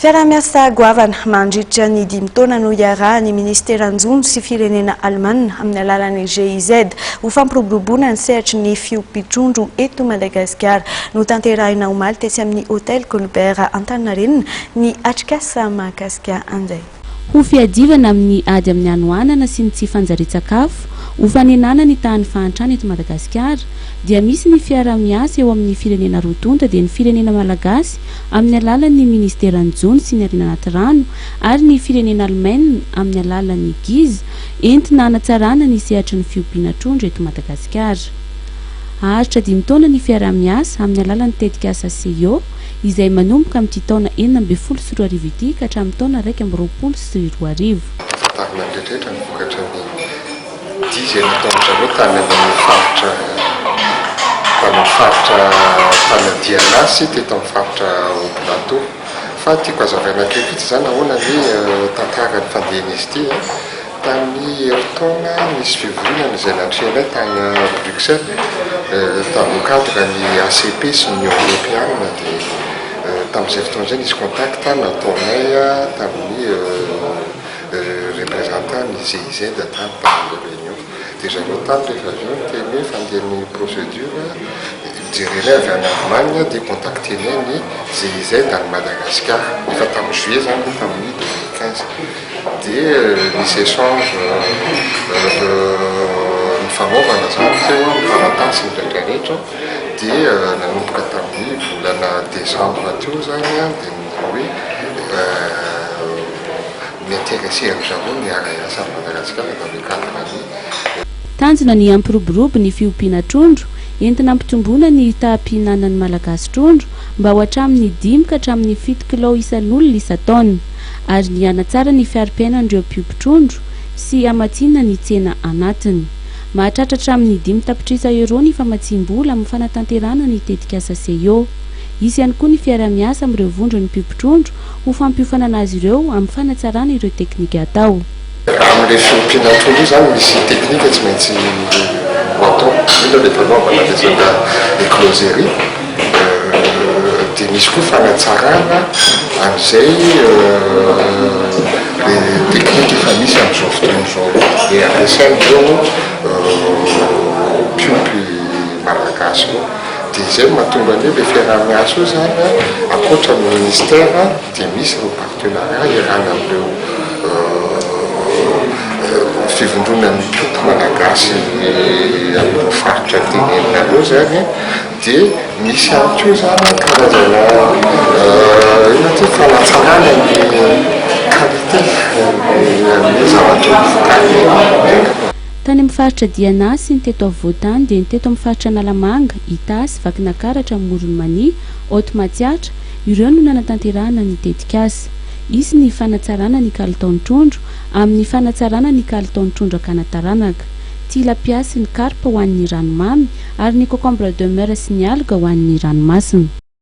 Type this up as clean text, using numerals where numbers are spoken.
Fiaraha-miasa goavana mandritra ny 5 taona no iarahan'ny ministeran'ny jono sy firenena alemanina amin'ny alalan'ny GIZ ho fampiroboroboana ny sehatry ny fiompian-trondro eto Madagasikara. No tanterahina omaly tetsy amin'ny Hôtel Colbert Antaninarenina ny atrikasa mahakasika an'izay. Ho fiadivana amin'ny ady amin'ny hanoanana sy ny tsy fanjarian-tsakafo, ho fanenana ny tahan'ny fahantrana eto Madagasikara, dia misy ny fiaraha-miasa eo amin'ny firenena roa tonta, dia ny firenena malagasy amin'ny alalan'ny ministeran'ny jono sy ny harena anaty rano ary ny firenena alemaina amin'ny alalan'ny GIZ, entina hanatsarana ny sehatry ny fiompiana trondro eto Madagasikara. Haharitra 5 taona ny fiaraha-miasa amin'ny alalan'ny tetikasa SEIO, izay manomboka amin'ity taona 2016 ity ka hatramin'ny taona 2021. Ampahafantarina ny rehetrarehetra ny vokatra ny dia izay nataon-dry zareo tany amin'ny faritra, tany amin'ny faritra tany Diana sy teto amin'ny faritra Haut Plateau. Fa tiako hazavaina kely fotsiny izany ahoana ny tantaran'ny fandehan'izy ity a. Tamin'ny herintaona nisy fivoriana izay natrehinay tany Bruxelles tamin'ny cadre ny ACP sy ny Union européenne, dia tamin'izay fotoana izay nisy contact nataonay tamin'ny représentant ny GIZ tany tamin'ilay réunion. Dia zareo tany rehefa avy eo niteny hoe fandehan'ny procédure, jerenay avy any Allemagne, dia contactenay ny GIZ any Madagasikara. Efa tamin'ny juillet zany, tamin'ny 2015, dia nisy échange ny fanaovana zany teo amin'ny taratasy ny rehetrarehetra. Dia nanomboka tamin'ny volana décembre teo zany a, dia ny hoe mi-intéressé am'zareo ny hiara-hiasa amin'i Madagasikara dans le cadre ny Tanjona ny hampiroborobo ny fiompiana trondro, entina ampitomboana ny taham-pihinanan'ny Malagasy trondro mba ho hatramin'ny 5 ka hatramin'ny 7 kilao isan'olona isan-taona, ary ny hanatsara ny fari-piainan'ireo mpiompy trondro sy hamatsiana ny tsena anatiny. Mahatratra hatramin'ny 5 tapitrisa euro ny famatsiam-bola amin'ny fanatanterahana ny tetikasa SEIO. Hisy ihany koa ny fiaraha-miasa amin'ireo vondron'ny mpiompy trondro ho fampiofanana azy ireo amin'ny fanatsarana ireo teknika atao. Amin'le fiompiana trondro io zany, misy teknika tsy maintsy ho atao, indrindra rehefa anaovana resaka écloserie. Dia misy koa fanatsarana an'izay le teknika efa misy amin'izao fotoana izao dia ampiasain'ireo mpiompy malagasy koa. Dia izay no mahatonga ny hoe le fiaraha-miasa io zany a, ankoatra ny ministère, dia misy ireo partenariat iarahana amin'ireo fivondronan'ny mpiompy malagasy amin'ireo faritra teneninareo zany. Dia misy ihany koa zany karazana, inona ty, fanatsarana ny qualité amin'ny zavatra vokariny. Tany amin'ny faritra Diana sy ny teto afovoantany, dia ny teto amin'ny faritra Analamanga, Itasy, Vakinankaratra, Amoron'i Mania, Haute Matsiatra, ireo no nanatanterahana ny tetikasa. Hisy ny fanatsarana ny kalitaon'ny trondro amin'ny fanatsarana ny kalitaon'ny trondro akana taranaka, tilapia sy ny karpa ho an'ny ranomamy ary ny concombre de mer sy ny alga ho an'ny ranomasina.